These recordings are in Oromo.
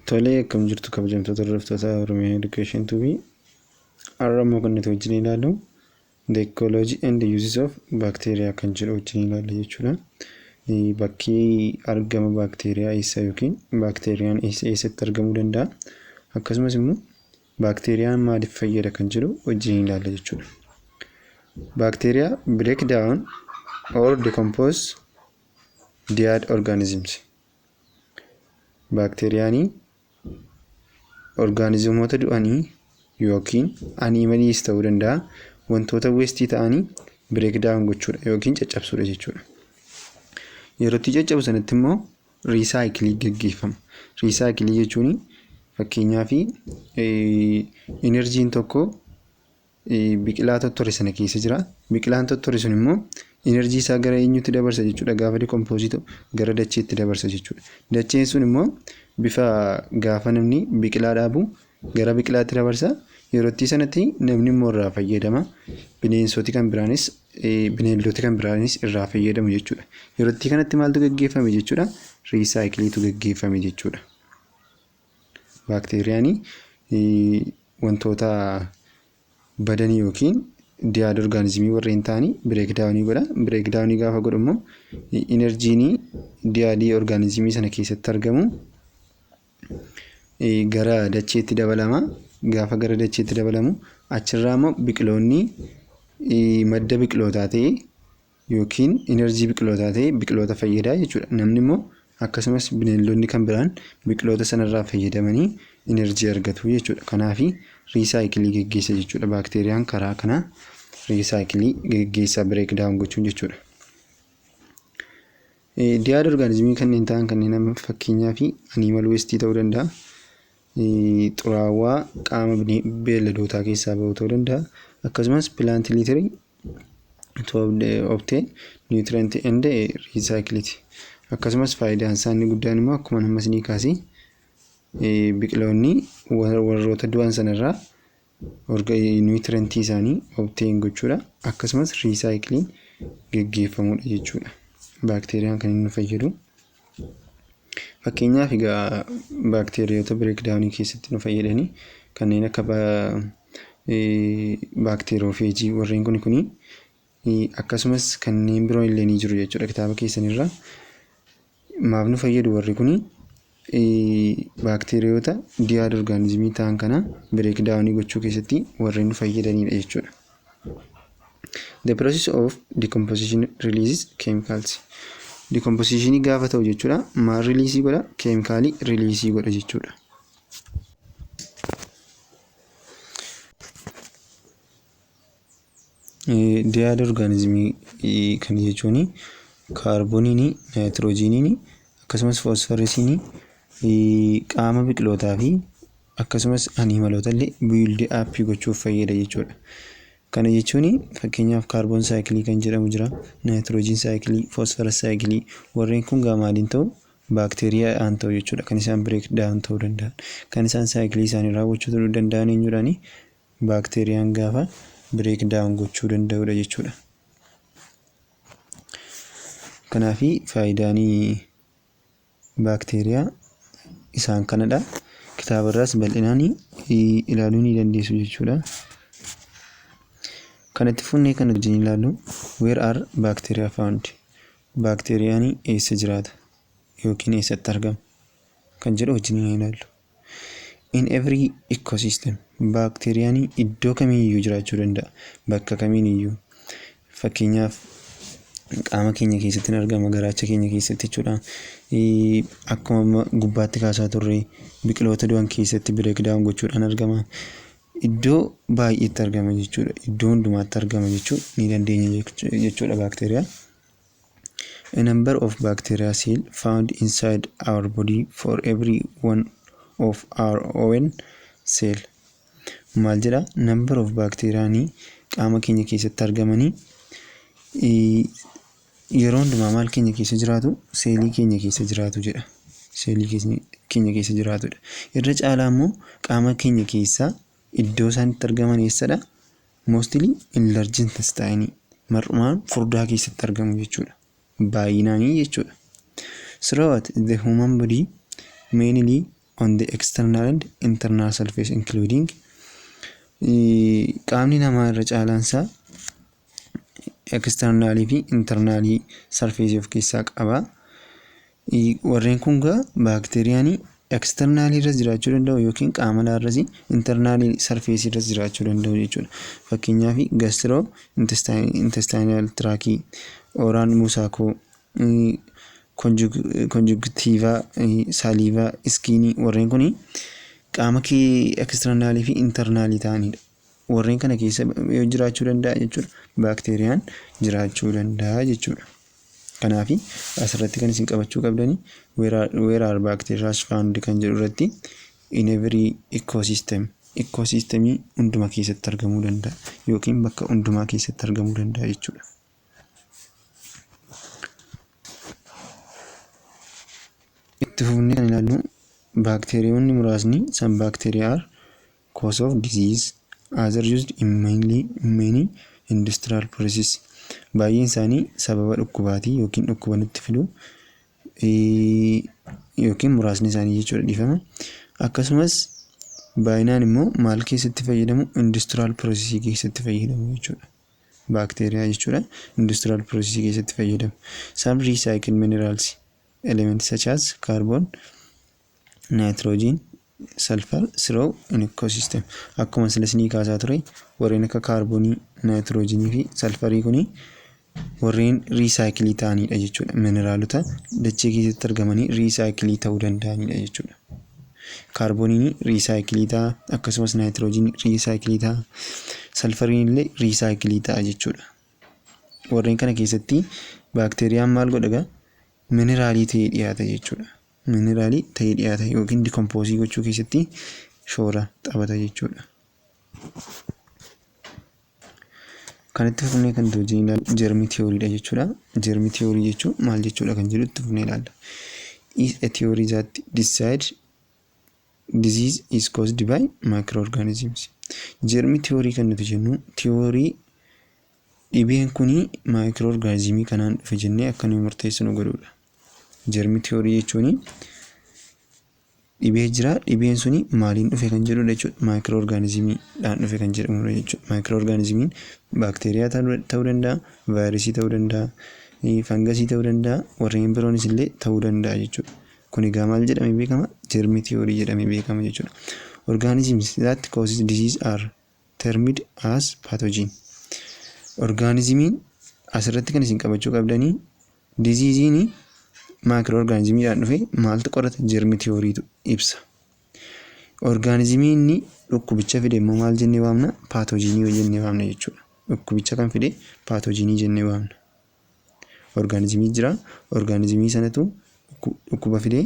Tolee, akkam jirtu kabajamtoota hordoftoota Oromiyaa Education TV. Har'a immoo kan nuti wajjin ilaallu "The Ecology and the Uses of Bacteria" kan jedhu wajjin ilaalla jechuudha. Bakki argama baakteeriyaa eessa yookiin baakteeriyaan eessa eessatti argamuu danda'a? Akkasumas immoo baakteeriyaan maaliif fayyada kan jedhu wajjin ilaalla jechuudha. Bacteria break down or decompose dead organisms. Baakteeriyaanii orgaanizimoota du'anii yookiin animaliis ta'uu danda'a, wantoota waste ta'anii break down gochuudha yookiin caccabsuudha jechuudha. Yeroo itti caccabu sanatti immoo recycle gaggeeffama. Recycle jechuun fakkeenyaaf energyn tokko biqilaa tottore sana keessa jira. Biqilaan tottore sun immoo energy isaa gara eenyutti dabarsa jechuudha? Gaafa decompose ta'u gara dacheetti dabarsa jechuudha. Dacheen sun immoo bifa gaafa namni biqilaa dhaabu gara biqilaatti dabarsa. Yeroo itti sanatti namni immoo irraa fayyadama. Bineensoti kan biraanis, bineeldoti kan biraanis irraa fayyadamu jechuudha. Yeroo itti kanatti maaltu gaggeeffame jechuudha? Recycleiitu gaggeeffame jechuudha. Baakteeriyaan wantoota badanii yookiin dead organismii warreen ta'anii break downii godha. Break downii gaafa godhu immoo energyn dead organismii sana keessatti argamu gara dacheetti dabalama. Gaafa gara dacheetti dabalamu achirraa immoo biqiloonni madda biqilootaa ta'ee yookiin energy biqilootaa ta'ee biqiloota fayyadaa jechuudha. Namni immoo akkasumas bineeldonni kan biraan biqiloota sanarraa fayyadamanii energy argatu jechuudha. Kanaaf recycle geggeessa jechuudha. Baakteeriyaan karaa kana recycle geggeessa, break down gochuun jechuudha. Dead organismii kanneen ta'an, kanneen amma fakkeenyaaf animal waste ta'uu danda'a. Xuraawaa qaama beelladootaa keessaa bahu ta'uu danda'a. Akkasumas plant litter to obtain nutrient and recycle. Akkasumas faayidaan isaa inni guddaan immoo akkuma amma isinii kaasee biqiloonni warroota du'an sanarraa nutrientii isaanii obtain gochuudha. Akkasumas recycleiin geggeeffamudha jechuudha. Baakteeriyaan kan inni nu fayyadu. Fakkeenyaaf egaa baakteeriyoota breakdownii keessatti nu fayyadanii kanneen akka bacteriophage warreen kuni akkasumas kanneen biroo illee ni jiru jechuudha kitaaba keessanirra. Maaf nu fayyadu warri kuni? Baakteeriyoota dead organismii ta'an kana breakdownii gochuu keessatti warreen nu fayyadanidha jechuudha. The process of decomposition releases chemicals. Decompositionii gaafa ta'u jechuudha, maal release godha? Chemicalii release godha jechuudha. Dead organismii kan jechuun kaarbooniin, naayitiroojiiniin akkasumas foosfarasiin qaama biqilootaa fi akkasumas animaloota illee build up gochuuf fayyada jechuudha. Kana jechuun fakkeenyaaf carbon cycle kan jedhamu jira, nitrogen cycle, phosphorus cycle. Warreen kun gaa maaliin ta'u? Baakteeriyaadhaan ta'u jechuudha. Kan isaan break down ta'uu danda'an. Kan isaan cycle isaanii raawwachuu danda'an eenyuudhaani? Baakteeriyaan gaafa break down gochuu danda'udha jechuudha. Kanaafi faayidaan baakteeriyaa isaan kanadha. Kitaabarraas bal'inaan ilaaluu ni dandeessu jechuudha. Kanatti fufnee kan wajjin ilaallu, where are bacteria found? Baakteeriyaan eessa jiraata yookiin eessatti argama kan jedhu wajjin ilaallu. In every ecosystem, baakteeriyaan iddoo kamiiyyuu jiraachuu danda'a. Bakka kamiiniyyuu, fakkeenyaaf qaama keenya keessatti ni argama, garaacha keenya keessatti jechuudha. Akkuma gubbaatti kaasaa turre biqiloota du'an keessatti break down gochuudhaan argama. Iddoo baay'eetti argama jechuudha. Iddoo hundumaatti argama jechuu ni dandeenya jechuudha baakteeriyaan. A number of bacteria cell found inside our body for every one of our own cell. Maal jedha? Number of bacteriaanii qaama keenya keessatti argamanii yeroo hundumaa maal keenya keessa jiraatu? Seelii keenya keessa jiraatu jedha. Seelii keenya keessa jiraatudha. Irra caalaa immoo qaama keenya keessaa iddoo isaan itti argaman eessadha? Mostly in large intestine, mar'umaan furdaa keessatti argamu jechuudha. Baay'inaanii jechuudha. Throughout the human body Mainly on the external and internal surface including, qaamni namaa irra caalaansaa externalii fi internalii surface of keessaa qaba. Warreen kun gaa baakteeriyaan externalii irras jiraachuu danda'u yookiin qaama alaarras internalii surface irras jiraachuu danda'u jechuudha. Fakkeenyaaf, gastro intestinal tractii, oral mucosa, conjunctiva, saliva, skinii, warreen kun qaama kee externalii fi internalii ta'anidha. Warreen kana keessa yoo jiraachuu danda'a jechuudha. Baakteeriyaan jiraachuu danda'a jechuudha. Kanaaf asirratti kan isin qabachuu qabdani, "Where are bacteria found?" kan jedhu irratti, in every ecosystem, ecosystemii hundumaa keessatti argamuu danda'a yookiin bakka hundumaa keessatti argamuu danda'a jechuudha. Itti fufnee kan ilaallu, baakteeriyoonni muraasni, some bacteria are cause of disease, other used in mainly many industrial processes. Baay'een isaanii sababa dhukkubaatii yookiin dhukkuba nutti fidu, yookiin muraasni isaanii jechuudha, dhiifama. Akkasumas baay'inaan immoo maal keessatti fayyadamu? Industrial processii keessatti fayyadamu jechuudha. Baakteeriyaa jechuudha. Industrial processii keessatti fayyadamu. Some recycle minerals elements such as carbon, nitrogen, sulfur through in ecosystem. Akkuma sila isinii kaasaa ture, warreen akka kaarboonii, naayitiroojiinii fi salfarii kuni warreen recycleii ta'anidha jechuudha. Mineraalota dachee keessatti argamanii recycleii ta'uu danda'anidha jechuudha. Kaarbooniin recycleii ta'a, akkasumas naayitiroojiin recycleii ta'a, salfariin illee recycleii ta'a jechuudha. Warreen kana keessatti baakteeriyaan maal godha gaa? Mineraalii ta'ee dhiyaata jechuudha. Mineraalii ta'ee dhiyaata yookiin decomposeii gochuu keessatti shoora taphata jechuudha. Kan itti fufnee kan nuti wajjin ilaallu germii theorydha jechuudha. Germii theory jechuun maal jechuudha kan jedhu itti fufnee ilaalla. Is a theory that decide disease is caused by microorganisms. Germii theory kan nuti jennu theory dhibeen kuni microorganismii kanaan dhufe jennee akka nuyi murteessinu godhudha. Germii theory jechuun dhibee jira, dhibeen suni maaliin dhufe kan jedhudha jechuudha. Microorganismiidhaan dhufe kan jedhamudha jechuudha. Microorganismiin baakteeriyaa ta'uu danda'a, vaayirasii ta'uu danda'a, fangasii ta'uu danda'a, warreen biroonis illee ta'uu danda'a jechuudha. Kun egaa maal jedhamee beekama? Germii theory jedhamee beekama jechuudha. Organisms that causes disease are termed as pathogen. Organismiin asirratti kan isin qabachuu qabdanii, diseaseiin microorganismiidhaan dhufe maaltu qorata? Germii theorytu ibsa. Organismii inni dhukkubicha fide immoo maal jennee waamna? Pathogenii jennee waamna jechuudha. Dhukkubicha kan fide pathogenii jennee waamna. Organismii jira. Organismii sanatu dhukkuba fide,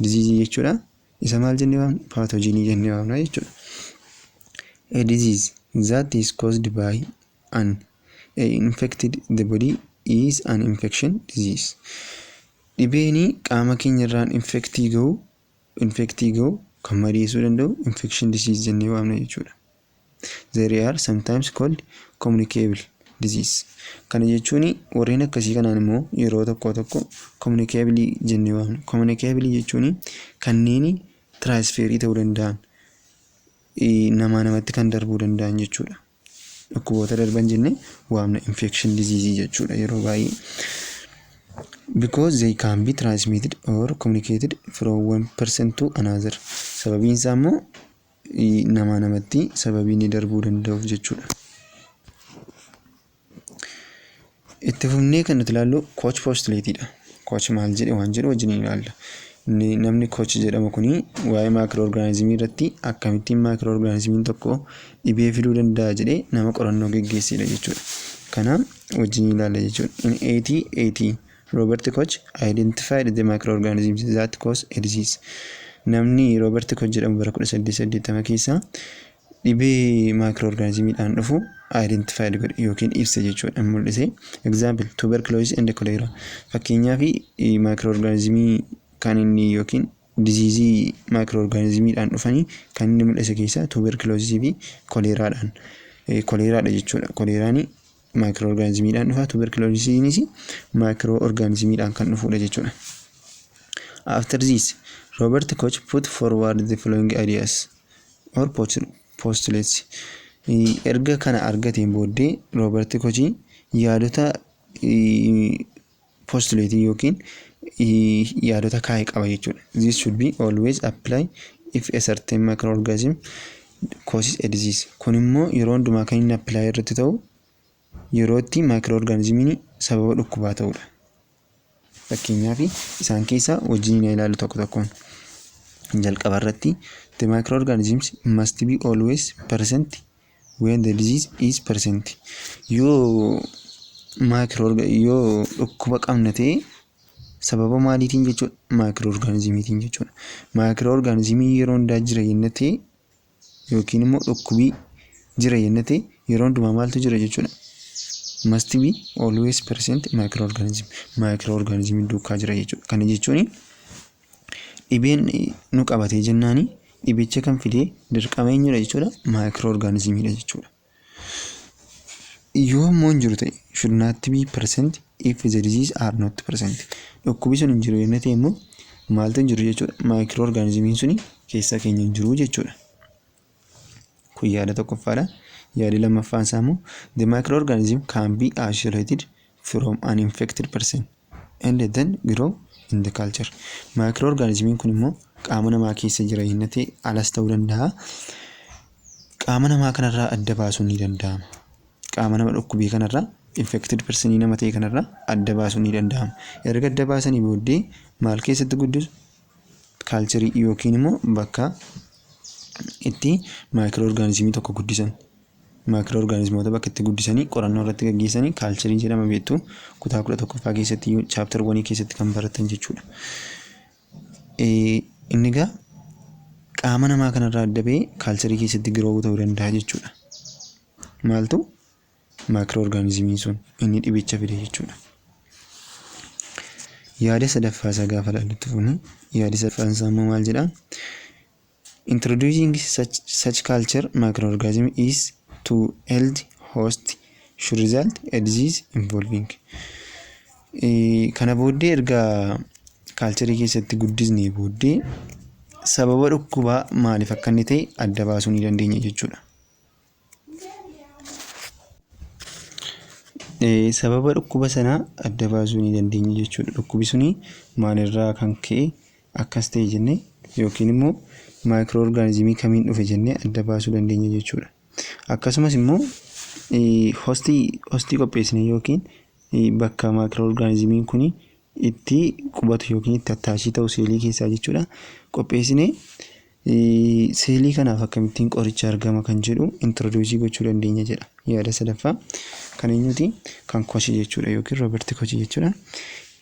diseaseii jechuudha. Isa maal jennee waamna? Pathogenii jennee waamna jechuudha. A disease that is caused by an infected the body is an infection disease. Dhibeen qaama keenya irraan infectii gahu kan madeessuu danda'u infection disease jennee waamna jechuudha. They are sometimes called communicable disease. Kana jechuun warreen akkasii kanaan immoo yeroo tokko tokko communicable jennee waamna. Communicable jechuun kanneen transferii ta'uu danda'an, namaa namatti kan darbuu danda'an jechuudha. Dhukkuboota darban jennee waamna infection disease jechuudha yeroo baay'ee. Because they can be transmitted or communicated from one person to another. Sababiin isaa immoo namaa namatti sababii inni darbuu danda'uuf jechuudha. Itti fufnee kan nuti ilaallu Koch postulateiidha. Koch maal jedhe waan jedhu wajjin ilaalla. Namni Koch jedhamu kuni waa'ee microorganismii irratti akkamittiin microorganismiin tokko dhibee fiduu danda'a jedhee nama qorannoo geggeessedha jechuudha. Kana wajjin ilaalla jechuudha. In 1880, Robert Koch identified the microorganisms that cause a disease. Namni Robert Koch jedhamu bara 1880 keessa dhibee microorganismiidhaan dhufu identified godhe yookiin ibse jechuudha, mul'ise. Example, tuberculosis and cholera. Fakkeenyaaf, microorganismii kan inni yookiin diseaseii microorganismiidhaan dhufanii kan inni mul'ise keessaa tuberculosis fi koleeraadhaan, koleeraadha jechuudha. Koleeraan microorganismiidhaan dhufa, tuberculosisiinis microorganismiidhaan kan dhufudha jechuudha. After this, Robert Koch put forward the following ideas or postulates. Erga kana argateen booddee Robert Koch yaadota postulate yookiin yaadota kaa'e qaba jechuudha. This should be always apply if a certain microorganism causes a disease. Kun immoo yeroo hundumaa kan inni apply irratti ta'u yeroo itti microorganismiin sababa dhukkubaa ta'udha. Fakkeenyaaf, isaan keessaa wajjin ilaallu tokko tokkoon. Jalqaba irratti, the microorganisms must be always present when the disease is present. Yoo dhukkuba qabna ta'e, sababa maaliitiin jechuudha? Microorganismiitiin jechuudha. Microorganismii yeroo hundaa jira yenna ta'e yookiin immoo dhukkubii jira yenna ta'e, yeroo hundumaa maaltu jira jechuudha? Must be always present microorganism. Microorganism duukaa jira jechuudha. Kana jechuun dhibeen nu qabatee jennaani dhibicha kan fidee dirqama eenyudha jechuudha? Microorganismiidha jechuudha. Yoo immoo hin jiru ta'e, should not be present if the disease are not present. Dhukkubi sun hin jiru yenna ta'e immoo maaltu hin jiru jechuudha? Microorganismiin suni keessa keenya hin jiru jechuudha. Kun yaada tokkoffaadha. Yaadi lammaffaan isaa immoo, the microorganism can be isolated from an infected person and then grow in the culture. Microorganismiin kun immoo qaama namaa keessa jira yenna ta'e, alas ta'uu danda'a. Qaama namaa kanarraa adda baasuun ni danda'ama. Qaama nama dhukkubii kanarraa, infected personii nama ta'e kanarraa adda baasuun ni danda'ama. Erga adda baasanii booddee maal keessatti guddisu? Culture yookiin immoo bakka itti microorganismii tokko guddisan. Microorganismoota bakka itti guddisanii qorannoo irratti gaggeessanii culture jedhama, beektu, kutaa 11ffaa keessatti chapter 1 keessatti kan baratan jechuudha. Inni egaa qaama namaa kanarraa adda bahee culture keessatti grow ta'uu danda'a jechuudha. Maaltu? Microorganismiin sun inni dhibicha fide jechuudha. Yaada sadaffaa isaa gaafa ilaallutti fufne, yaadi sadaffaan isaa immoo maal jedhaa? Introducing such culture microorganism is to healthy host should result a disease involving. Kana booddee erga culture keessatti guddisnee booddee sababa dhukkubaa maaliif akka inni ta'e adda baasuu ni dandeenya jechuudha. Sababa dhukkuba sanaa adda baasuu ni dandeenya jechuudha. Dhukkubi suni maalirraa kan ka'e akkas ta'e jennee yookiin immoo microorganismii kamiin dhufe jennee adda baasuu dandeenya jechuudha. Akkasumas immoo hostii qopheessine yookiin bakka microorganismiin kun itti qubatu yookiin itti attach ta'u seelii keessaa jechuudha. Qopheessinee seelii kanaaf akkamittiin qoricha argama kan jedhu introduce gochuu dandeenya jedha. Yaada sadaffaa kan eenyuti? Kan Koch jechuudha yookiin Robert Koch jechuudha.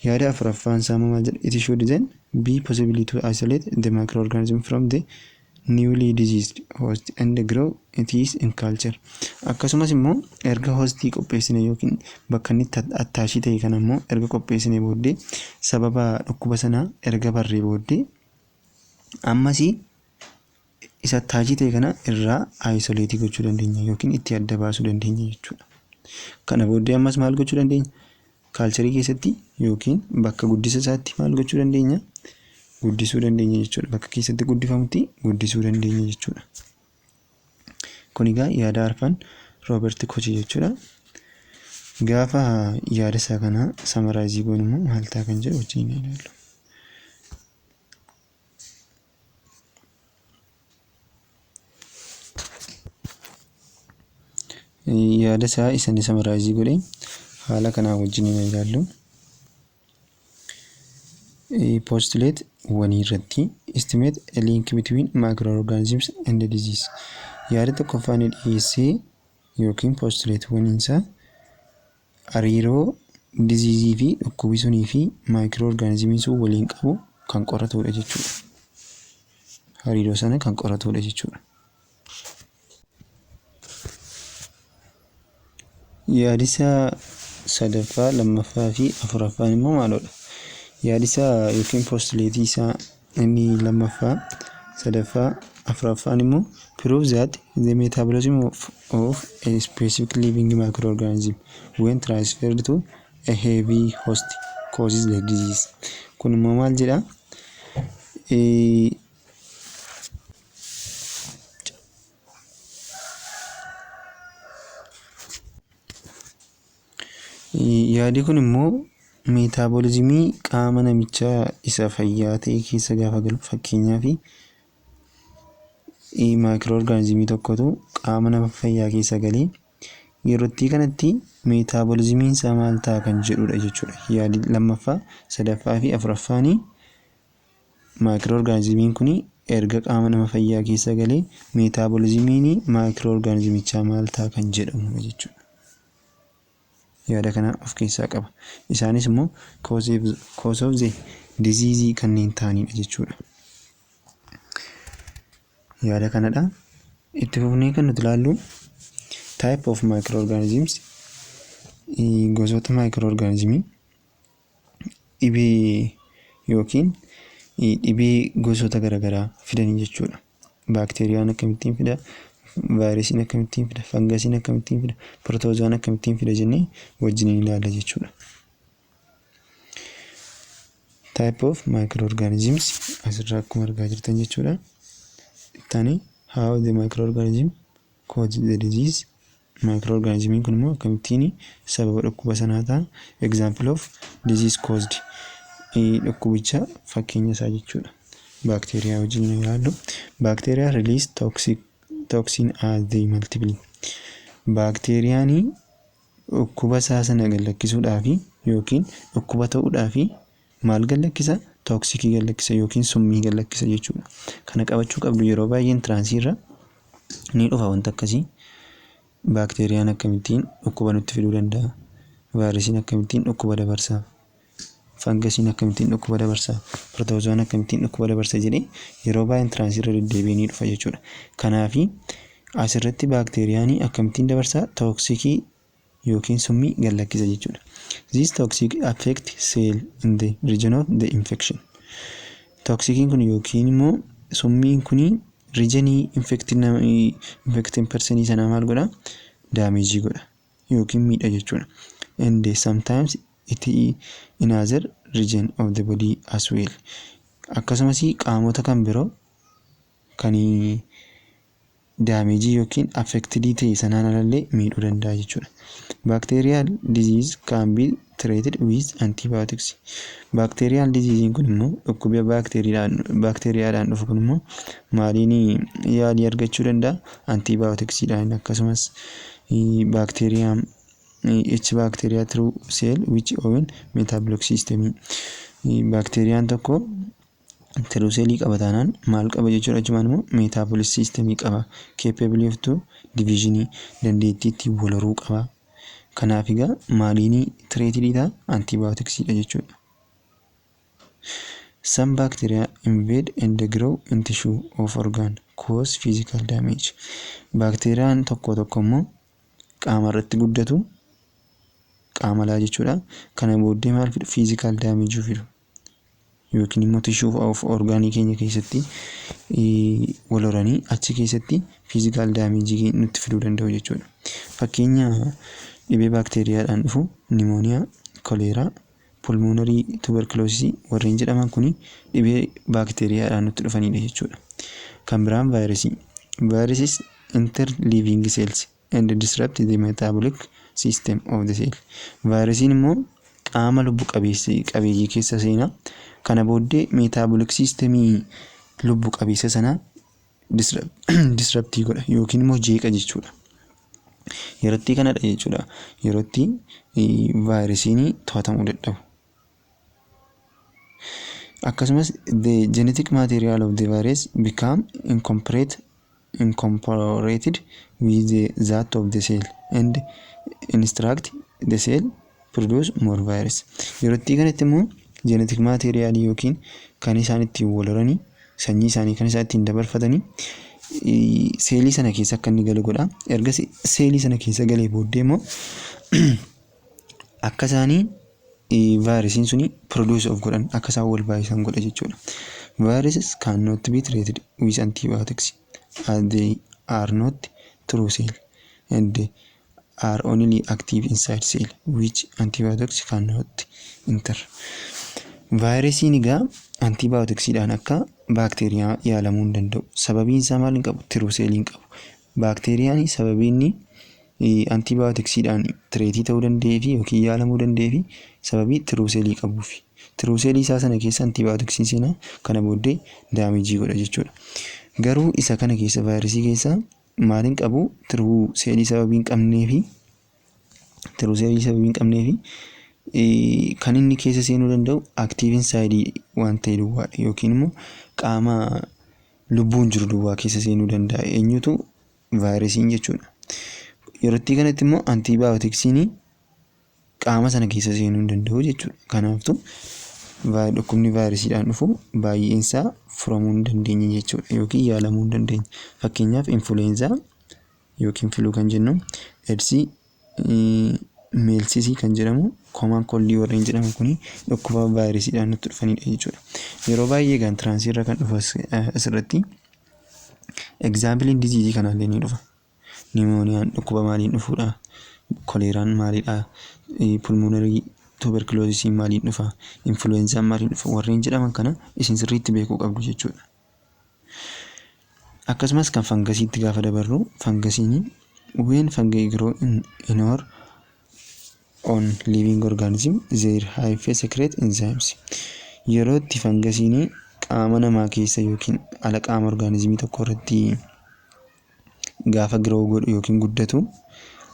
Yaada afuraffaan isaa maal jedha? It should then be possible to isolate the microorganism from the newly diseased host and grow it is in culture. Akkasumas immoo erga hostii qopheessine yookiin bakka inni attach ta'e kana immoo erga qopheessine booddee, sababa dhukkuba sanaa erga barree booddee, ammasii isa attach ta'e kana irraa isolate gochuu dandeenya yookiin itti adda baasuu dandeenya jechuudha. Kana booddee ammas maal gochuu dandeenya? Culture keessatti yookiin bakka guddisa isaatti maal gochuu dandeenya? Guddisuu dandeenya jechuudha. Bakka keessatti guddifamutti guddisuu dandeenya jechuudha. Kun egaa yaada arfan Robert Koch jechuudha. Gaafa yaada isaa kana summarize goonu immoo maal ta'a kan jedhu wajjin ilaallu. Yaada isaa isa inni summarize godhe haala kanaa wajjin ilaallu. Postulate 1 irratti, estimate a link between microorganisms and the disease. Yaada tokkoffaa inni dhiyeessee yookiin postulate 1 isaa hariiroo disease fi dhukkubi sunii fi microorganismiin sun waliin qabu kan qoratudha jechuudha. Hariiroo sana kan qoratudha jechuudha. Yaadisa sadaffaa, lammaffaa fi afuraffaan immoo maalodha? Yaadisa yookiin postulate isaa inni lammaffaa, sadaffaa, afuraffaan immoo prove that the metabolism of a specific living microorganism when transferred to a healthy host causes the disease. Kun immoo maal jedhaa? Yaadi kun immoo metabolismii qaama namichaa isa fayyaa ta'e keessa gaafa galu, fakkeenyaaf, microorganismii tokkotu qaama nama fayyaa keessa galee yerootti kanatti metabolismiin isaa maal ta'a kan jedhudha jechuudha. Yaadi lammaffaa, sadaffaa fi afuraffaanii microorganismiin kun erga qaama nama fayyaa keessa galee metabolismiin microorganismichaa maal ta'a kan jedhamudha jechuudha. Yaada kana of keessaa qaba. Isaanis immoo cause of the disease kanneen ta'anidha jechuudha. Yaada kanadha. Itti fufnee kan nuti ilaallu type of microorganisms, gosoota microorganismii dhibee yookiin dhibee gosoota garaagaraa fidanii jechuudha. Baakteeriyaan akkamittiin fida, vaayirasiin akkamittiin fida, fangasiin akkamittiin fida, protozoaan akkamittiin fida jennee wajjin ilaalla jechuudha. Type of microorganisms asirraa akkuma argaa jirtan jechuudha. Ittaanii how the microorganism cause the disease, microorganismiin kun immoo akkamittiin sababa dhukkuba sanaa ta'a, example of disease caused, dhukkubicha fakkeenya isaa jechuudha. Baakteeriyaa wajjin ilaallu. Baakteeriyaa release toxic toxin as they multiply. Baakteeriyaan dhukkuba isaa sana gad yookiin dhukkuba ta'uudhaaf maal gad lakkisa? Toxicii gad lakkisa yookiin summii gad lakkisa jechuudha. Kana qabachuu qabdu, yeroo baay'ee entranceii irra ni dhufa wanta akkasii. Baakteeriyaan akkamittiin dhukkuba nutti fiduu danda'a? Vaayirasiin akkamittiin dhukkuba dabarsa? Fangasiin akkamittiin dhukkuba dabarsa? Protozoaan akkamittiin dhukkuba dabarsa jedhee yeroo baay'ee entranceii irra deddeebi'ee ni dhufa jechuudha. Kanaafi asirratti baakteeriyaan akkamittiin dabarsa? Toxicii yookiin summii gad lakkisa jechuudha. This toxic affect cell in the region of the infection. Toxiciin kun yookiin immoo summiin kun regionii infected personii sanaa maal godha? Damageii godha yookiin miidha jechuudha. And sometimes it in other region of the body as well. Akkasumas qaamota kan biroo kan damageii yookiin affected ta'e sanaan alallee miidhuu danda'a jechuudha. Bacterial disease can be treated with antibiotics. Bacterial disease kun immoo dhukkuba baakteeriyaadhaan dhufu kun immoo maaliin yaalii argachuu danda'a? Antibioticsiidhaan. Akkasumas baakteeriyaa each bacteria true cell which own metabolic system. Baakteeriyaan tokko true cellii qaba taanaan maal qaba jechuudha? Achumaan immoo metabolic system qaba. Capable of to division, dandeettii ittiin wal horuu qaba. Kanaaf egaa maaliin treated ta'a? Antibioticsiidha jechuudha. Some bacteria invade and grow in tissue of organ, cause physical damage. Baakteeriyaan tokko tokko immoo qaama irratti guddatu, qaama alaa jechuudha. Kana booddee maal fidu? Physical damage fidu. Yookiin immoo tissue of organii keenya keessatti wal horanii achi keessatti physical damage nutti fiduu danda'u jechuudha. Fakkeenya dhibee baakteeriyaadhaan dhufu pneumonia, koleeraa, pulmonary tuberculosisii warreen jedhaman kun dhibee baakteeriyaadhaan nutti dhufanidha jechuudha. Kan biraan vaayirasii. Viruses enter living cells and disrupt the metabolic system of the cell. Vaayirasiin immoo qaama lubbu qabeeyyii keessa seenaa. Kana booddee metabolic systemii lubbu qabeessa sanaa disruptii godha yookiin immoo jeeqa jechuudha. Yerootti kanadha jechuudha. Yerootti vaayirasiin to'atamuu dadhabu. Akkasumas the genetic material of the virus become incorporated with the that of the cell and instruct the cell produce more virus. Yerootti kanatti immoo genetic material yookiin kan isaan ittiin wal horanii, sanyii isaanii kan isaan ittiin dabarfatanii seelii sana keessa akka inni galu godha. Erga seelii sana keessa galee booddee immoo akka isaanii vaayirasiin suni produce of godhan, akka isaan wal baay'isan godha jechuudha. Viruses cannot be treated with antibiotics as they are not true cell and are only active inside cell which antibiotics cannot enter. Vaayirasiin egaa antibioticsiidhaan akka baakteeriyaa yaalamuu hin danda'u. Sababiin isaa maal hin qabu? True cellii hin qabu. Baakteeriyaan sababii inni antibioticsiidhaan treat ta'uu danda'ee fi yookiin yaalamuu danda'ee fi sababii true cellii qabuufi. True cellii isaa sana keessa antibioticsiin seenaa, kana booddee damage godha jechuudha. Garuu isa kana keessa, vaayirasii keessa maal hin qabu? True cellii sababii hin qabneefi, true cellii sababii hin qabneefi, kan inni keessa seenuu danda'u active inside waan ta'e duwwaadha yookiin immoo qaama lubbuun jiru duwwaa keessa seenuu danda'a. Eenyutu? Vaayirasiin jechuudha. Yerootti kanatti immoo antibioticsiin qaama sana keessa seenuu hin danda'u jechuudha. Kanaaftuu dhukkubni vaayirasiidhaan dhufu baay'een isaa furamuu hin dandeenye jechuudha yookiin yaalamuu hin dandeenye. Fakkeenyaaf, influenza yookiin flu kan jennu, eedsii, measlesii kan jedhamu, common coldii warreen jedhamu kuni dhukkuba vaayirasiidhaan nutti dhufanidha jechuudha. Yeroo baay'ee egaa entranceii irra kan dhufu asirratti exampleiin diseaseii kanaallee ni dhufa. Pneumoniaan dhukkuba maaliin dhufuudha? Koleeraan maalidha? Pulmonary tuberculosisiin maaliin dhufa? Influenzaan maaliin dhufa? Warreen jedhaman kana isin sirriitti beekuu qabdu jechuudha. Akkasumas kan fungusiitti gaafa dabarru, fungusiin when fungi grow in or on living organism, their hyphae secrete enzymes. Yeroo itti fungusiin qaama namaa keessa yookiin ala qaama organismii tokko irratti gaafa grow godhu yookiin guddatu,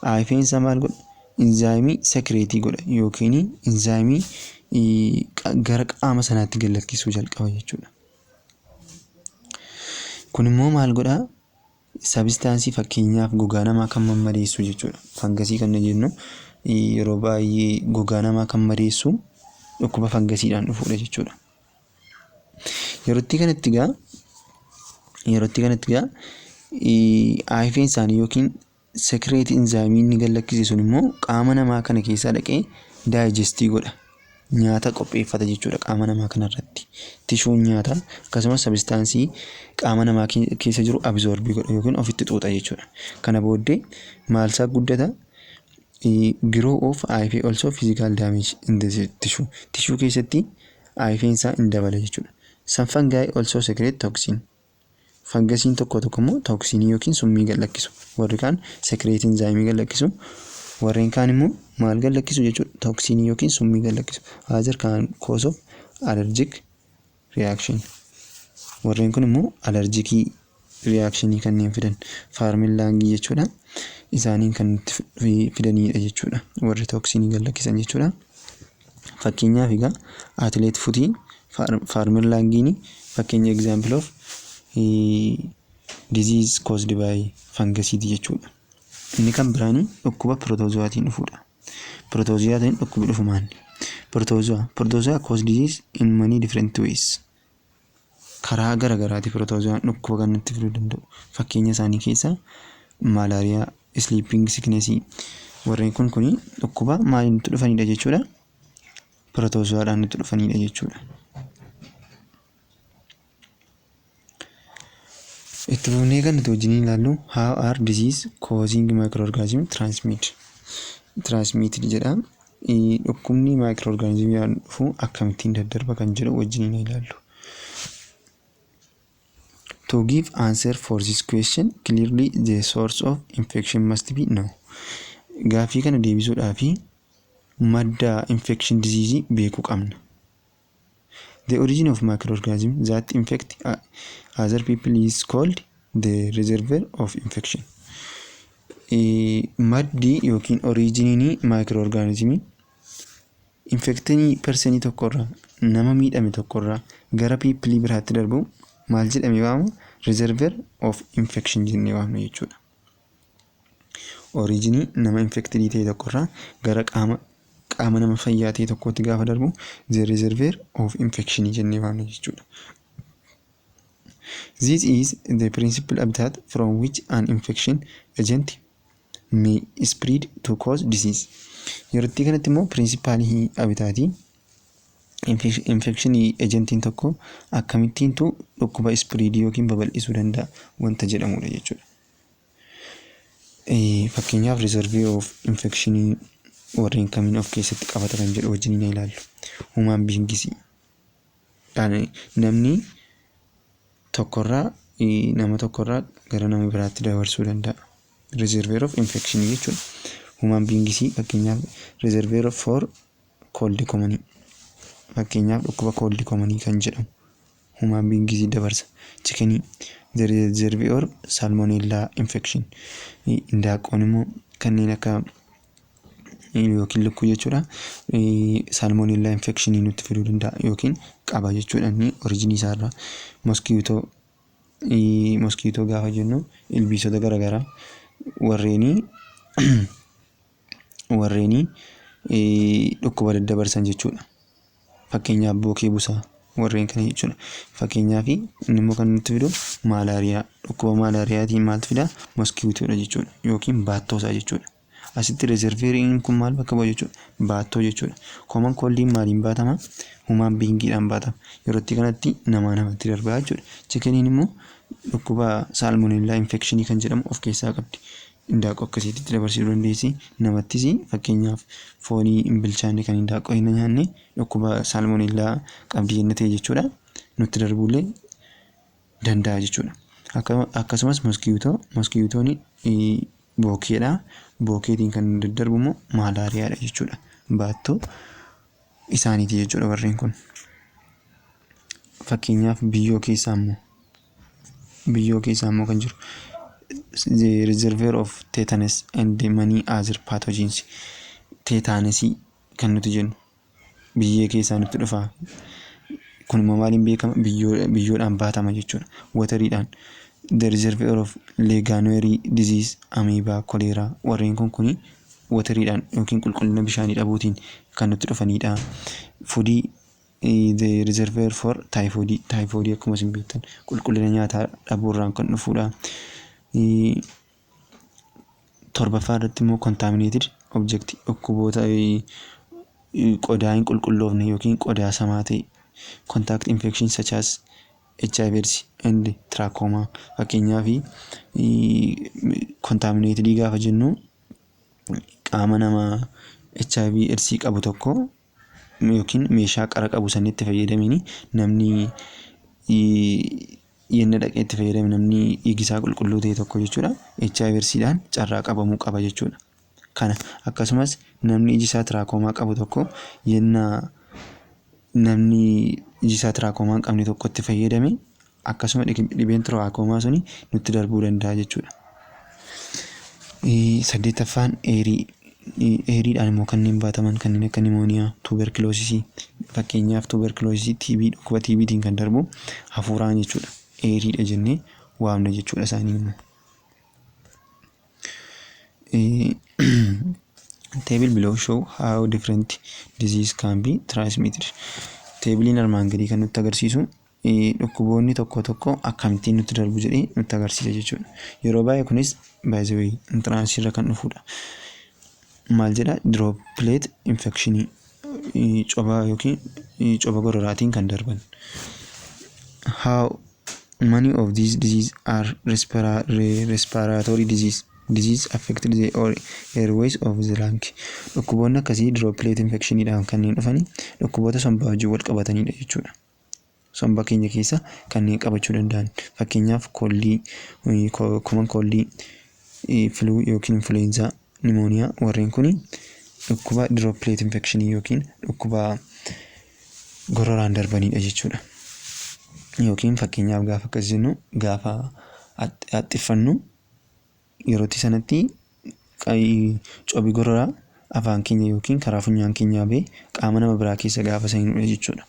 hyphaen isaa maal godha? Enzymeii secrete godha yookiin enzymeii gara qaama sanaatti gad lakkisuu jalqaba jechuudha. Kun immoo maal godhaa? Substanceii fakkeenyaaf gogaa namaa kan mammadeessu jechuudha. Fungusii kan jennu yeroo baay'ee gogaa namaa kan madeessu dhukkuba fungusiidhaan dhufudha jechuudha. Yerootti kanatti egaa hyphaen isaanii yookiin secrete enzymeii inni gad lakkise sun immoo qaama namaa kana keessaa dhaqee digest godha. Nyaata qopheeffata jechuudha qaama namaa kanarratti. Tissueun nyaataa akkasumas substanceii qaama namaa keessa jiru absorb godha yookiin ofitti xuuxa jechuudha. Kana booddee maalsaa guddata? Grow of hyphae also physical damage in the tissue. Tissue keessatti hyphaen isaa hin dabala jechuudha. Some fungi also secrete toxin. Fungusiin tokko tokko immoo toxinii yookiin summii gad lakkisu. Warri kaan secrete enzymeii gad lakkisu. Warreen kaan immoo maal gad lakkisu jechuudha? Toxinii yookiin summii gad lakkisu. Other can cause of allergic reaction. Warreen kun immoo allergic reactionii kanneen fidan farmer lungii jechuudha. Isaaniin kan nutti fidanidha jechuudha. Warri toxinii gad lakkisan jechuudha. Fakkeenyaaf egaa athlete footii, farmer lungiin fakkeenya example of disease caused by fungusiiti jechuudha. Inni kan biraan dhukkuba protozoaatiin dhufudha. Protozoaatiin dhukkubi dhufu maali? Protozoa. Protozoa cause disease in many different ways. Karaa gara garaati protozoaan dhukkuba kan nutti fiduu danda'u. Fakkeenya isaanii keessaa malaria, sleeping sickness, warreen kun kuni dhukkuba maaliin nutti dhufanidha jechuudha? Protozoaadhaan nutti dhufanidha jechuudha. Itti fufnee kan nuti wajjin ilaallu "How are disease causing microorganism transmitted?" jedha. Dhukkubni microorganismiidhaan dhufu akkamittiin daddarba kan jedhu wajjin ilaallu. To give answer for this question clearly, the source of infection must be known. Gaaffii kana deebisuudhaaf madda infection disease beekuu qabna. The origin of microorganism that infect other people is called the reservoir of infection. Maddi yookiin originiin microorganismii infected personii tokkorraa, nama miidhame tokkorraa gara peopleii biraatti darbu maal jedhamee waamama? Reservoir of infection jennee waamna jechuudha. Originii nama infected ta'e tokkorraa gara qaama nama fayyaa ta'e tokkootti gaafa darbu the reservoir of infection jennee waamna jechuudha. This is the principal habitat from which an infection agent may spread to cause disease. Yerootti kanatti immoo principalii habitatii infection agentiin tokko akkamittiintu dhukkuba spread yookiin babal'isuu danda'a wanta jedhamudha jechuudha. Fakkeenyaaf, reservoir of infection warreen kamiin of keessatti qabata kan jedhu wajjin ni ilaallu. Human beings. Namni tokkorraa nama tokkorraa gara nama biraatti dabarsuu danda'a. Reservoir of infection jechuudha. Human beings, fakkeenyaaf reservoir for cold common, fakkeenyaaf dhukkuba cold common kan jedhamu human beings dabarsa. Chicken, the reservoir salmonella infection. Indaaqqoon immoo kanneen akka yookiin lukkuu jechuudha. Salmonella infection nutti fiduu danda'a yookiin qaba jechuudha inni origin isaarraa. Mosquito, mosquito gaafa jennu ilbiisota garaagaraa warreenii dhukkuba daddabarsan jechuudha. Fakkeenyaaf bookee busaa warreen kana jechuudha. Fakkeenyaaf inni immoo kan nutti fidu maalaariyaa, dhukkuba maalaariyaatiin maaltu fida? Mosquitodha jechuudha yookiin baattoosaa jechuudha. Asitti reservoiriin kun maal bakka bu'a jechuudha? Baattoo jechuudha. Common coldiin maaliin baatama? Human beingiidhaan baatama. Yeroo itti kanatti namaa namatti darbaa jechuudha. Chickeniin immoo dhukkuba salmonella infection kan jedhamu of keessaa qabdi. Indaaqqoo akkasiitti dabarsuu dandeessi. Namattis fakkeenyaaf foonii hin bilchaanne kan indaaqqoo hin nyaanne dhukkuba salmonella qabdi jenna ta'e jechuudha. Nutti darbuullee danda'a jechuudha. Akkasumas mosquito, mosquitoon bookeedha. Bookeetiin kan daddarbu immoo maalaariyaadha jechuudha. Baattoo isaaniiti jechuudha warreen kun. Fakkeenyaaf biyyoo keessaa immoo kan jiru the reservoir of tetanus and many other pathogens. Tetanusii kan nuti jennu biyyee keessaa nutti dhufa. Kun immoo maaliin beekama? Biyyoodhaan baatama jechuudha. Wateriidhaan the reservoir of Legionnaire disease, amoeba, cholera, warreen kun kuni wateriidhaan yookiin qulqullina bishaanii dhabuutiin kan nutti dhufanidha. Food, the reservoir for typhoid, typhoid akkuma isin beektan qulqullina nyaataa dhabuurraan kan dhufudha. Torbaffaa irratti immoo contaminated object, dhukkuboota qodaa hin qulqulloofne yookiin qodaa samaa ta'e, contact infection such as HIV AIDS and trachoma. Fakkeenyaaf contaminated gaafa jennu qaama nama HIV AIDS qabu tokko yookiin meeshaa qara qabu sanitti fayyadamini namni yenna dhaqee itti fayyadame, namni dhiigisaa qulqulluu ta'e tokko jechuudha, HIV AIDSidhaan carraa qabamuu qaba jechuudha. Kana akkasumas namni iji isaa trachoma qabu tokko yenna namni iji isaa trachoma hin qabne tokko itti fayyadame, akkasuma dhibeen trachoma suni nutti darbuu danda'a jechuudha. Saddeettaffaan airii, airiidhaan immoo kanneen baataman kanneen akka pneumonia, tuberculosisii, fakkeenyaaf tuberculosisii, TB, dhukkuba TBtiin kan darbu hafuuraan jechuudha. Airiidha jennee waamna jechuudha isaanii immoo. Table below show how different disease can be transmitted. Tableiin armaan gadii kan nutti agarsiisu dhukkuboonni tokko tokko akkamittiin nutti darbu jedhee nutti agarsiisa jechuudha. Yeroo baay'ee kunis by the way entranceii irra kan dhufudha. Maal jedha? Droplet infection, coba yookiin coba gororaatiin kan darban. How many of these diseases are respiratory disease affected the airways of the lung. Dhukkuboonni akkasii droplet infectioniidhaan kanneen dhufani dhukkuboota sombaa wajjin wal qabatanidha jechuudha. Somba keenya keessa kanneen qabachuu danda'an fakkeenyaaf coldii, common coldii, flu yookiin influenza, pneumonia, warreen kun dhukkuba droplet infection yookiin dhukkuba gororaan darbanidha jechuudha. Yookiin fakkeenyaaf gaafa akkas jennu, gaafa haxxiffannu yerootti sanatti cobi gororaa afaan keenya yookiin karaa funyaan keenyaa bahee qaama nama biraa keessa gaafa seenudha jechuudha.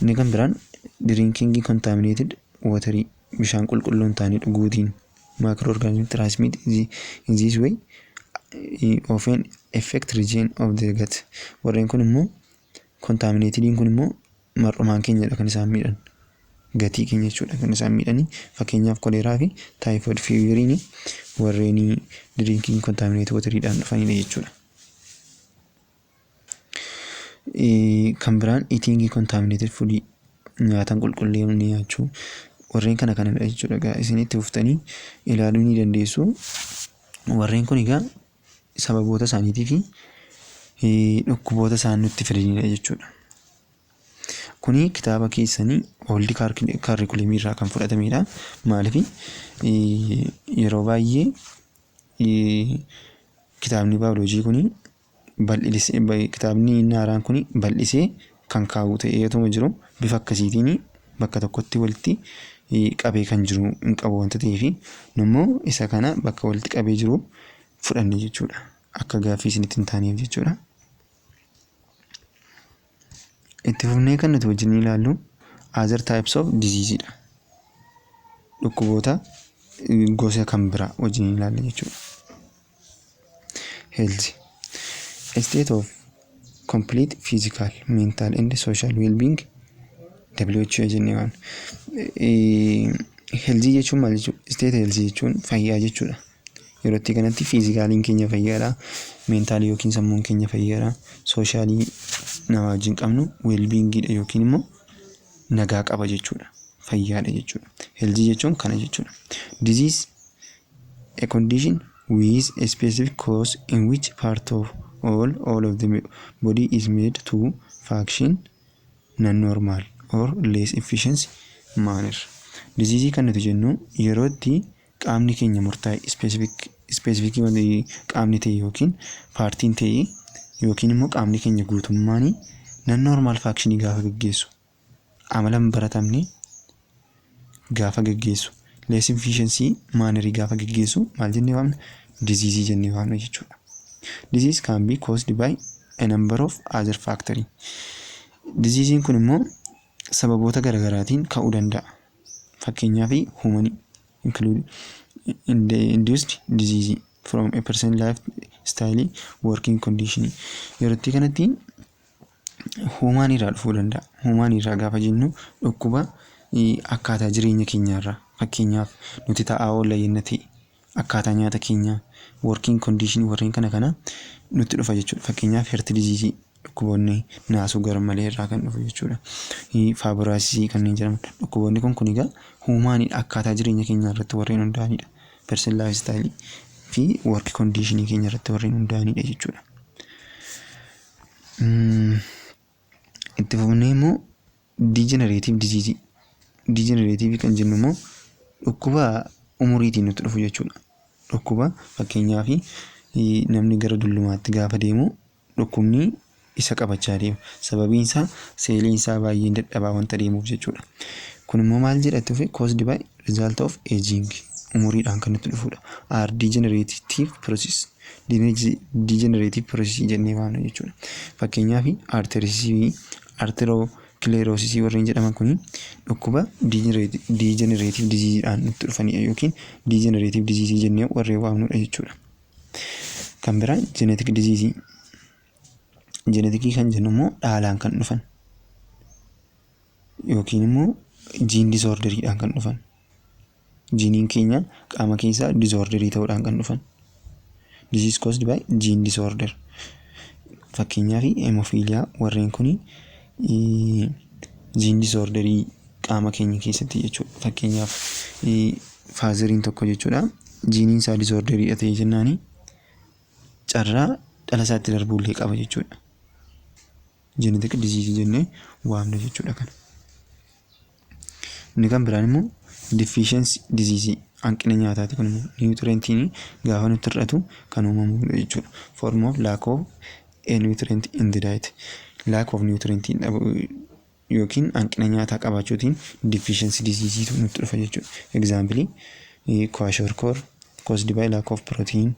Inni kan biraan drinking contaminated water, bishaan qulqulluu hin taane dhuguutiin, microorganism transmit in this way often affect region of the gut. Warreen kun immoo contaminatediin kun immoo mar'umaan keenyadha kan isaan miidhan. Gutii keenya jechuudha kan isaan miidhanii. Fakkeenyaaf koleeraa fi typhoid feveriin warreen drinking contaminated wateriidhaan dhufanidha jechuudha. Kan biraan eating contaminated food, nyaata qulqulleeffamne nyaachuu, warreen kana kanadha jechuudha. Egaa isin itti fuftanii ilaaluu ni dandeessu. Warreen kun egaa sababoota isaaniitii fi dhukkuboota isaan nutti fidanidha jechuudha. Kuni kitaaba keessanii old curriculumii irraa kan fudhatamedha. Maaliif, yeroo baay'ee kitaabni baayoloojii kuni bal'isee, kitaabni haaraan kuni bal'isee kan kaa'u ta'ee otuma jiru, bifa akkasiitiin bakka tokkotti walitti qabee kan jiru hin qabu wanta ta'eef, immoo isa kana bakka walitti qabee jiru fudhanne jechuudha. Akka gaaffii isinitti hin taaneef jechuudha. Itti fufnee kan nuti wajjin ilaallu other types of disease dha. Dhukkuboota gosa kan biraa wajjin ilaalla jechuudha. Health. A state of complete physical, mental and social well-being, WHO jennee waan. Health jechuun maal jechuudha? State health jechuun fayyaa jechuudha. Yeroo itti kanatti physicaliin keenya fayyaadha. Mentalii yookiin sammuun keenya fayyaadha. Socialii nama wajjin qabnu well-beingiidha yookiin immoo nagaa qaba jechuudha. Fayyaadha jechuudha. Health jechuun kana jechuudha. Disease, a condition with a specific cause in which part of all of the body is made to function non-normal or less efficient manner. Disease kan nuti jennu yeroo itti qaamni keenya murtaa'e, specificii qaamni ta'e yookiin partiin ta'e yookiin immoo qaamni keenya guutummaan non normal functionii gaafa gaggeessu, amala hin baratamne gaafa gaggeessu, less efficiency mannerii gaafa gaggeessu, maal jennee waamna? Disease jennee waamna jechuudha. Disease can be caused by a number of other factors. Diseasiin kun immoo sababoota garaagaraatiin ka'uu danda'a. Fakkeenyaaf, human include induced disease from a person life style, working condition. Yeroo itti kanatti human irraa dhufuu danda'a. Human irraa gaafa jennu dhukkuba akkaataa jireenya keenyaarraa, fakkeenyaaf nuti taa'aa oolla yenna ta'e, akkaataa nyaata keenyaa, working condition, warreen kana kana nutti dhufa jechuudha. Fakkeenyaaf, heart disease, dhukkuboonni naasuu garmalee irraa kan dhufu jechuudha. Fibrosisii kanneen jedhaman, dhukkuboonni kun egaa humanii akkaataa jireenya keenyaa irratti warreen hundaa'anidha. Person life style fi work condition keenya irratti warreen hundaa'anidha jechuudha. Itti fufnee immoo degenerative disease. Degenerative kan jennu immoo dhukkuba umuriitiin nutti dhufu jechuudha. Dhukkuba fakkeenyaaf namni gara dullumaatti gaafa deemu dhukkubni isa qabachaa deema. Sababiin isaa seeliin isaa baay'ee dadhabaa wanta deemuuf jechuudha. Kun immoo maal jedhatti dhufe? Caused by result of aging, umuriidhaan kan nutti dhufudha. Are degenerative process, degenerative process jennee waamna jechuudha. Fakkeenyaaf, arthritisii, atherosclerosisii warreen jedhaman kun dhukkuba degenerative diseaseidhaan nutti dhufanidha yookiin degenerative disease jennee warreen waamnudha jechuudha. Kan biraan genetic disease. Geneticii kan jennu immoo dhaalaan kan dhufan yookiin immoo gene disorderiidhaan kan dhufan. Geneiin keenya qaama keessaa disorderii ta'uudhaan kan dhufan. Disease caused by gene disorder. Fakkeenyaaf, hemophilia, warreen kun gene disorderii qaama keenya keessatti jechuudha. Fakkeenyaaf, fatheriin tokko jechuudha, geneiin isaa disorderiidha ta'e jennaani, carraa dhala isaatti darbuullee qaba jechuudha. Genetic disease jennee waamna jechuudha kana. Inni kan biraan immoo deficiency disease, hanqina nyaataati. Kun immoo nutrientiin gaafa nutti hir'atu kan uumamudha jechuudha. Form of lack of a nutrient in the diet. Lack of nutrient yookiin hanqina nyaataa qabaachuutiin deficiency disease nutti dhufa jechuudha. Example, kwashiorkor caused by lack of protein,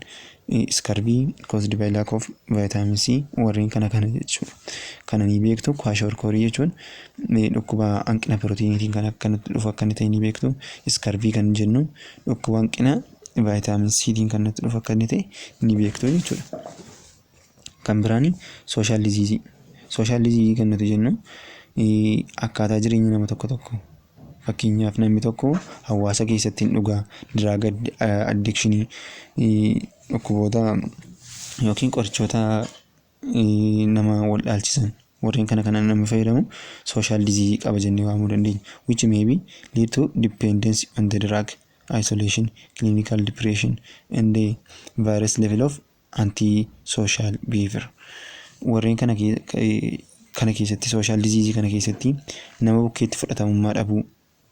scurvy caused by lack of vitamin C, warreen kana kana jechuudha. Kana ni beektu. Kwashiorkor jechuun dhukkuba hanqina pirootiiniitiin kan akka nutti dhufu akka inni ta'e ni beektu. Scurvy kan jennu dhukkuba hanqina vitamin Ctiin kan nutti dhufu akka inni ta'e ni beektu jechuudha. Kan biraan social disease. Social disease kan nuti jennu akkaataa jireenya nama tokko tokko, fakkeenyaaf, namni tokko hawaasa keessatti hin dhugaa, drug addictionii, dhukkuboota yookiin qorichoota nama wal dhaalchisan, warreen kana kana namni fayyadamu social disease qaba jennee waamuu dandeenya. Which may be lead to dependence on the drug, isolation, clinical depression and the various level of anti social behavior. Warreen kana Kana keessatti, social disease kana keessatti, nama bukkeetti fudhatamummaa dhabuu,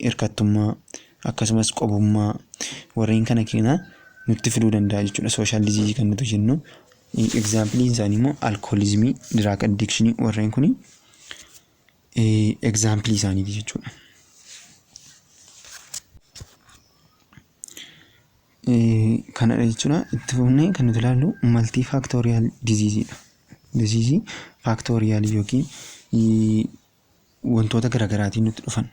hirkattummaa, akkasumas qobummaa, warreen kana keena nutti fiduu danda'a jechuudha. Social disease kan nuti jennu exampleiin isaanii immoo alcoholism, drug addiction, warreen kuni example isaaniiti jechuudha. Kanadha jechuudha. Itti fufnee kan nuti ilaallu multifactorial diseasedha. Disease factorial yookiin wantoota garaagaraatiin nutti dhufan.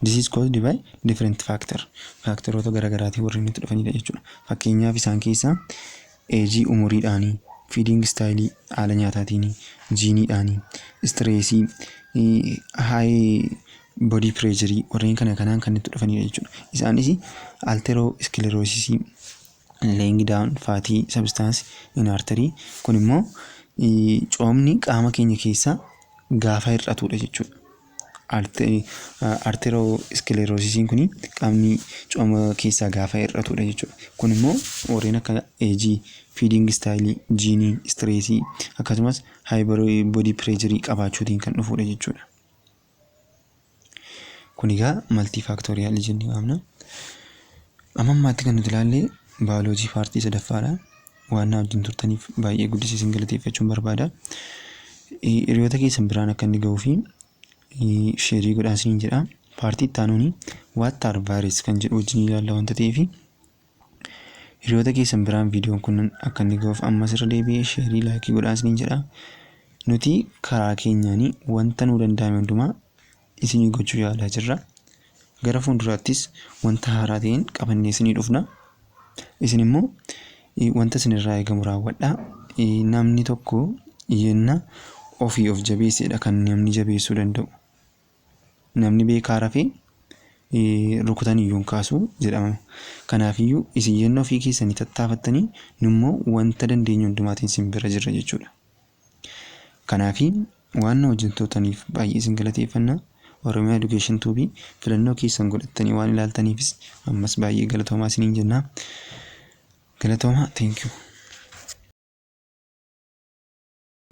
Disease caused by different factor. Factoroota garaagaraatiin warreen nutti dhufanidha jechuudha. Fakkeenyaaf isaan keessaa age, umuriidhaanii, feeding style, haala nyaataatiin, geneiidhaanii, stress, high body pressure, warreen kana kanaan kan nutti dhufanidha jechuudha. Isaanis atherosclerosis, laying down fatty substance in artery, kun immoo coomni qaama keenya keessaa gaafa hir'atudha jechuudha. Atherosclerosisiin kun qaamni cooma keessaa gaafa hir'atudha jechuudha. Kun immoo warreen akka age, feeding style, gene, stress, akkasumas high body pressure qabaachuutiin kan dhufudha jechuudha. Kun egaa multifactorial jennee waamna. Amma ammaatti kan nuti ilaalle biology part sadaffaadha. Waan na wajjin turtaniif baay'ee guddisee isin galateeffachuun barbaada. Hiriyoota keessan biraan akka inni gahuu fi share godhaa isiniin jedha. Part itti aanuun "What are virus" kan jedhu wajjin ilaalla wanta ta'eef, hiriyoota keessan biraan viidiyoon kun akka inni gahuuf ammas irra deebi'ee share, like godhaa isiniin jedha. Nuti karaa keenyaanii wanta nuu danda'ame hundumaa isinii gochuu yaalaa jirra. Gara fuulduraattis wanta haaraa ta'een qabannee isinii dhufna. Isin immoo wanta isinirraa eegamu raawwadhaa. Namni tokko yenna ofii of jabeessedha kan namni jabeessuu danda'u. Namni beekaa rafee rukutan iyyuu hin kaasu jedhama. Kanaafiyyuu isin yenna ofii keessanii tattaafattanii, nummoo wanta dandeenyu hundumaatiin isin bira jirra jechuudha. Kanaafi waan na wajjin turtaniif baay'ee isin galateeffanna. Oromiyaa Education Tube filannoo keessan godhattanii waan ilaaltaniifis ammas baay'ee galatoomaa isiniin jenna. Galatoomaa, thank you.